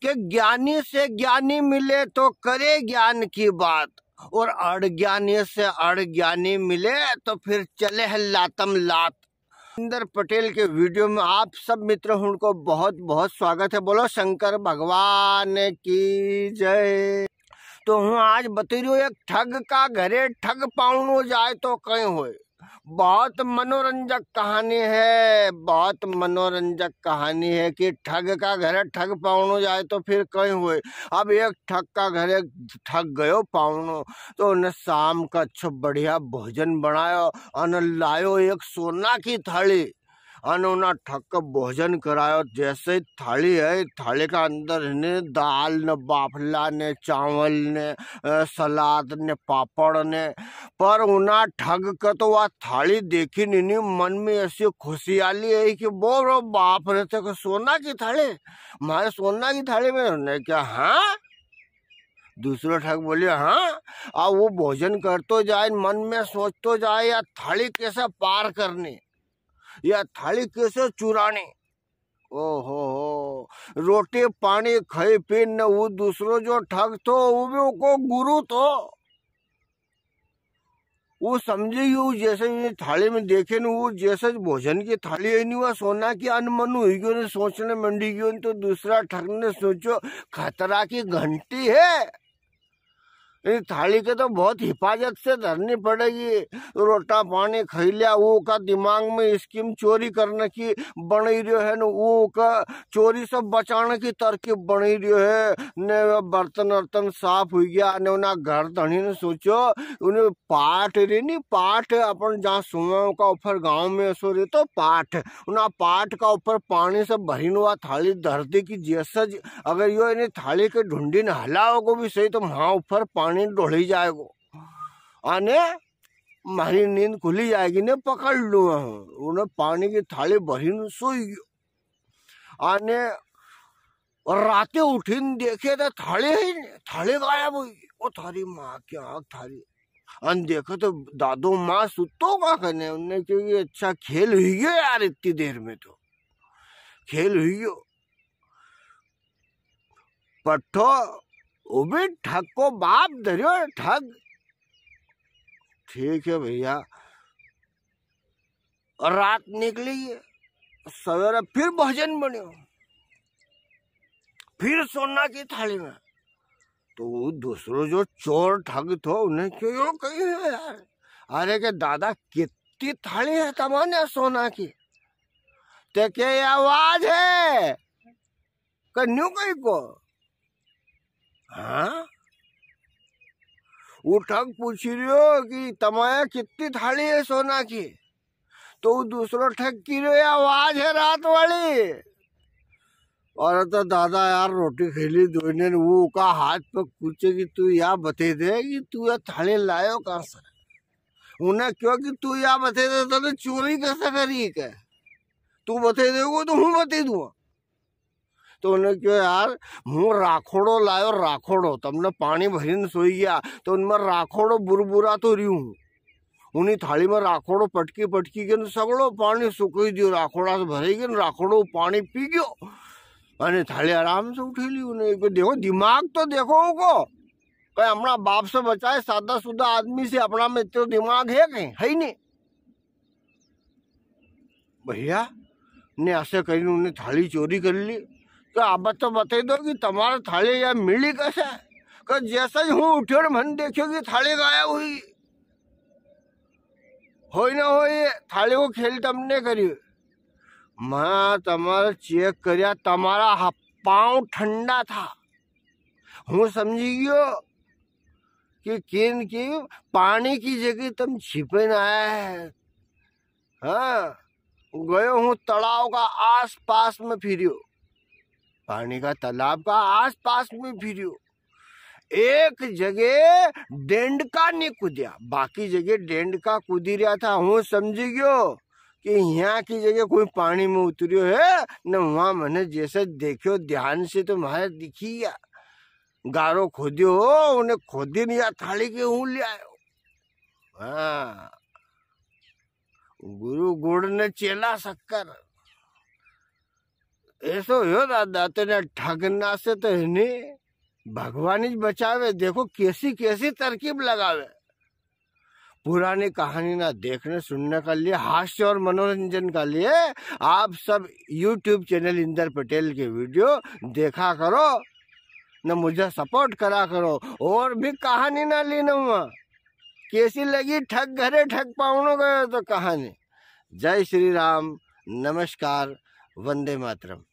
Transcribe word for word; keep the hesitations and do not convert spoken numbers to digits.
कि ज्ञानी से ज्ञानी मिले तो करे ज्ञान की बात, और अड़ज्ञानी से अड़ज्ञानी मिले तो फिर चले है लातम लात। इंदर पटेल के वीडियो में आप सब मित्र हुण को बहुत बहुत स्वागत है। बोलो शंकर भगवान की जय। तो हूँ आज बतई रह्यो, एक ठग का घरे ठग पावणो जाए तो कई होए। बहुत मनोरंजक कहानी है, बहुत मनोरंजक कहानी है कि ठग का घरे ठग पावणो जाए तो फिर कई होए। अब एक ठग का घरे ठग गयो पावणो, तो उन्हें शाम का अच्छो बढ़िया भोजन बनायो, अने लायो एक सोना की थाली। अने उना ठग के भोजन करायो। जैसे ही थाली है, थाली का अंदर ने दाल ने बाफला ने चावल ने, अ, सलाद ने पापड़ ने, पर उना ठग के तो वा थाली देखी नी, नी मन में ऐसी खुशियाली है कि बोलो बाप रे, ते के सोना की थाली, मारे सोना की थाली में। उन्हें क्या, हाँ? दूसरो ठग बोलियो, हाँ। आ वो भोजन करतो जाए, मन में सोचतो जाए, या थाली कैसे पार करनी, या थाली कैसे चुरानी। ओहो हो, रोटी पानी खाई पी ने वो दूसरो जो ठग थो, वो भी उको गुरु थो। वो समझी गयो, जैसे ही थाली में देखे न, वो जैसे ही भोजन की थाली है नी, वो सोना की अनमन हुई गयो ने, सोचने मंडी गयो ने, तो दूसरा ठग ने सोचो, खतरा की घंटी है। इन थाली के तो बहुत हिफाजत से धरनी पड़ेगी। रोटा पानी खाई लिया, वो का दिमाग में स्कीम चोरी करने की बन ही रह्यो है न, वो का चोरी से बचाने की तरकीब बन ही रह्यो है। ने बर्तन वर्तन साफ हुई गया, ने उना घर धणी ने सोचो, उन्हें पाट रे नी, पाट अपन जहाँ सुना का ऊपर गांव में ऐसो रे तो पाट, उना पाट का ऊपर पानी से भरीन वा थाली धर दे कि जैसे ज-, अगर यो इन्हें थाली के ढूंढी ने हलाओगो भी सही तो वहां ऊपर पानी ढोली जाएगो। अने म्हारी नींद खुली जाएगी ने पकड़ लूँ हूँ। उन्हें पानी की थाली भरीन सोई गयो। अने राते उठीन देखे तो थाली ही नी, थाली गायब हुई। ओ थारी माँ की आँख थारी। अन देखे तो दादो माँ सुतो का कने, उनने क्यो कि अच्छा खेल हुई गयो यार, इतनी देर में तो खेल हुई गयो। पट्ठो, वो भी ठग को बाप धरियो ठग। ठीक है भैया, और रात निकली, सवेरे फिर भोजन बन्यो, फिर सोना की थाली में। तो वो दूसरो जो चोर ठग थो, उन्हें क्यो यो कही है यार, अरे के दादा, कितनी थाली है तमाने सोना की? ते के आवाज है, के न्यू कही को? हाँ? वो ठग पूछी रह्यो कि तमाया कितनी थाली है सोना की? तो वो दूसरो ठग की रह्यो, या आवाज है रात वाली। और तो दादा यार, रोटी खेली दोई ने, वो का हाथ पे पूछे कि तू या बते दे कि तू या थाली लायो कहाँ से? उन्हें क्यो कि तू या बते दे, तने चोरी कैसे करी के? तू बते देगो तो हूँ बते दूंगा। तो उन्हें क्यो यार, हूँ राखोड़ो लायो, राखोड़ो, तमने पानी भरीन सोई गया, तो उनमें राखोड़ो बुरबुरा तो रियो हूँ। उनी थाली में राखोड़ो पटकी पटकी के न सगळो पानी सुकई दियो, राखोड़ा से भराई गयो न राखोड़ो पानी पी गयो। अने थाली आराम से उठे ली। उन्हें एक देखो, दिमाग तो देखो उनको, कई अपना बाप से बचाए, सादा सुदा आदमी से अपना में इतनो दिमाग है कई? है ही नी। भैया ने ऐसे करीने उन्हें थाली चोरी कर ली। तो आप तो बताई दो कि तमारा थाली या मिली कैसे? कि जैसे ही हूँ उठ्यो ने मने देख्यो कि थाली गायब हुई। होई ना होई, थाली को खेल तमने करी। मैं तमारा चेक करया, तमारा हा-, पाँव ठंडा था। हूँ समझी गयो कि किन की पानी की जगह तम छिपे ना आया है। हाँ, गयो हूँ तालाब का आसपास में फिरियो, पानी का तालाब का आसपास में फिरियो। एक जगह डेंडका नी कूद्या, बाकी जगह डेंडका कूदी रहा था। हूँ समझी गयो कि यहाँ की जगह कोई पानी में उतरियो है न। वहां मैंने जैसे देखियो ध्यान से, तो म्हारे दिखी गया, गारो खोदियो हो, उन्हें खोदी ने या थाली के हूँ ले आयो। हाँ, गुरु गुड़ ने चेला शक्कर। ऐसो हुयो दादा, तेने ठगना से तो है नी, भगवान ही बचावे। देखो कैसी कैसी तरकीब लगावे। पुरानी कहानी ना देखने सुनने के लिए, हास्य और मनोरंजन के लिए आप सब YouTube चैनल इंदर पटेल के वीडियो देखा करो, न मुझे सपोर्ट करा करो। और भी कहानी ना लीन हुआ, कैसी लगी ठग घरे ठग पावणो गयो तो कहानी। जय श्री राम, नमस्कार, वंदे मातरम।